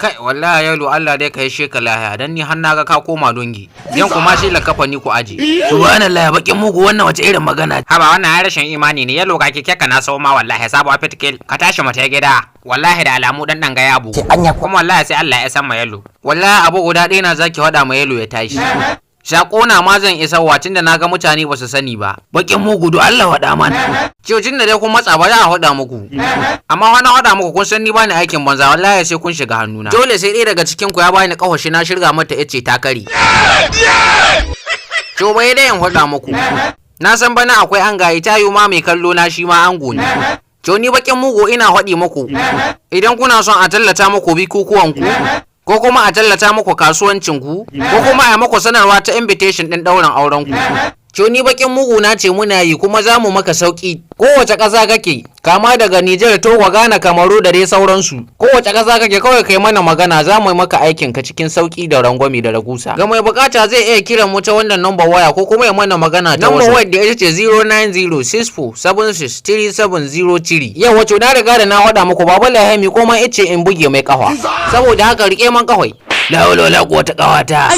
Kai, wallahi Yalo, Allah dai ka yi sheka lahiya, dan ni har naga ka koma dongi. Yan kuma shi lakafa ni ku aje. Subhanallah, bakin mugu, wannan wace irin magana? Haba, wannan ai rashin imani ne. Yalo, ga keke ka na sau ma, wallahi sabuwa fitkil. Ka tashi mu ta gida. Wallahi da alamu dan dan ga ya bugu. Kuma wallahi sai Allah ya san ma Yalo. Wallahi abu guda ɗaya na zaki faɗa ma Yalo ya tashi. Sako na ma zan isa wa, tunda na ga mutane ba su sani ba. Bakin mugu, do Allah waɗa mana. Cocin da dai kun matsa, ba za a faɗa muku. Amma wani faɗa muku, kun san ni bani aikin banza, wallahi sai kun shiga hannuna. Dole sai ɗaya daga cikin ku ya bani ƙahoshi na shirga mata yace ta kare. To bai dai in faɗa muku. Na san bana akwai an gayi, tayu ma mai kallo na shi ma ango ne. To ni bakin mugu ina faɗi muku. Idan kuna son a tallata muku bikukuwan ku, ko kuma a tallata muku kasuwancin ku, ko kuma a muku sanarwa ta invitation ɗin ɗaurin auren ku, to ni bakin mugu na ce muna yi, kuma za mu maka sauki. Kowace ƙasa kake, kama daga Nijar, Togo, Ghana, Kamaru da dai sauransu. Kowace ƙasa kake, kawai kai mana magana, za mu yi maka aikin ka cikin sauki da rangwame da ragusa. Ga mai bukata zai iya kiran mu ta wannan number waya, ko kuma ya mana magana ta number waya da ita ce 09064763703. Yau wato na riga da na faɗa muku, Baba Lahami ko ma ice in buge mai kafa. Saboda haka rike man kawai. La hawla wala quwwata, qawata.